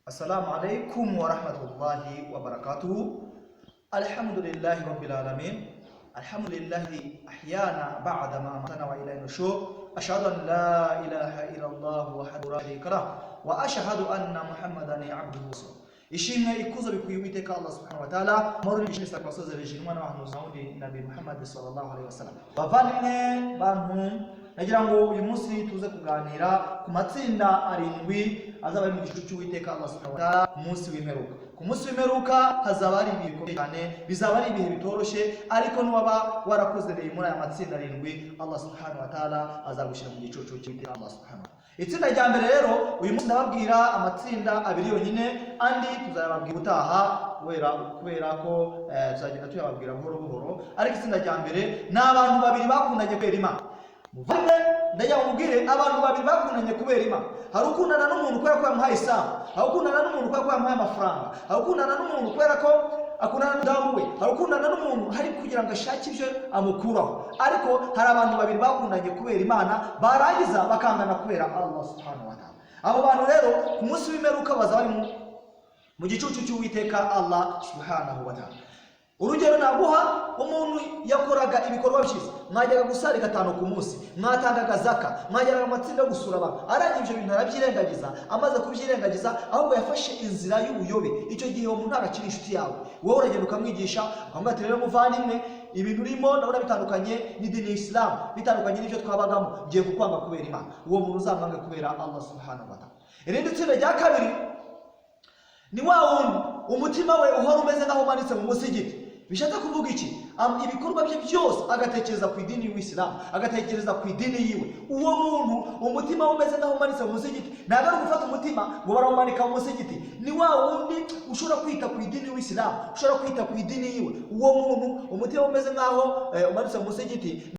Assalamu alaikum wa rahmatullahi wa barakatuhu. Alhamdulillahi rabbil alamin. Alhamdulillahi ahyana ba'da ma amatana wa ilayhi nushur. Ashhadu an la ilaha illa Allah wahdahu la sharika lah wa ashhadu anna Muhammadan abduhu wa rasuluhu. Ishimwe ikuzo bikwiye Uwiteka Allah subhanahu wa ta'ala, amahoro n'imigisha twasozereje intumwa n'abahanuzi wundi Nabi Muhammad sallallahu alaihi wasallam. Bavandimwe bantu, nagira ngo uyu munsi tuze kuganira ku matsinda arindwi azaba ari mu gicucu cy'Uwiteka Allah subhanahu wa ta'ala ku munsi w'imperuka. Ku munsi w'imperuka hazaba hari ibihe bikomeye cyane, bizaba ari ibihe bitoroshye, ariko nuwaba warakoze muri aya matsinda arindwi, Allah subhanahu wa ta'ala azagushyira mu gicucu cy'Uwiteka Allah subhanahu wa ta'ala. Itsinda rya mbere rero, uyu munsi ndababwira amatsinda abiri yonyine, andi tuzayababwira ubutaha kubera ko tuzagenda tuyababwira buhoro buhoro. Ariko itsinda rya mbere ni abantu babiri bakundanye kubera Imana. Muvandimwe, ndagira ngo mubwire abantu babiri bakundanye kubera Imana. Hari ukundana n'umuntu kubera ko yamuhaye isambu, hari ukundana n'umuntu kubera ko yamuhaye amafaranga, hari ukundana n'umuntu kubera ko akundana n'umudamu we, hari ukundana n'umuntu hari kugira ngo ashake ibyo amukuraho. Ariko hari abantu babiri bakundanye kubera Imana, barangiza bakangana kubera Allah subhanahu wa ta'ala. Abo bantu rero ku munsi w'imperuka bazaba bari mu gicucu cy'Uwiteka Allah subhanahu wa ta'ala. Urugero naguha, umuntu yakoraga ibikorwa byiza, mwajyaga gusari gatanu ku munsi, mwatangaga zaka, mwajyaga mu matsinda yo gusura abantu, arangije ibyo bintu arabyirengagiza. Amaze kubyirengagiza, ahubwo yafashe inzira y'ubuyobe. Icyo gihe uwo muntu ntabwo akiri inshuti yawe. Wowe uragenda ukamwigisha, ukamubwira ati: "Rero muvandimwe, ibintu urimo ndabona bitandukanye n'idini y'Isilamu, bitandukanye n'ibyo twabagamo, ngiye kukwanga kubera Imana." Uwo muntu uzamwange kubera Allah subhanahu wa ta'ala. Irindi tsinda rya kabiri ni wa wundi umutima we uhora umeze nk'aho umanitse mu musigiti. Bishatse kuvuga iki? Ibikorwa bye byose agatekereza ku idini y'Isilamu, agatekereza ku idini yiwe. Uwo muntu umutima we umeze nk'aho umanitse mu musigiti. Ntabwo ari ugufata umutima ngo barawumanika mu musigiti, ni wa wundi ushobora kwita ku idini y'Isilamu, ushobora kwita ku idini yiwe. Uwo muntu umutima we umeze nk'aho umanitse mu musigiti.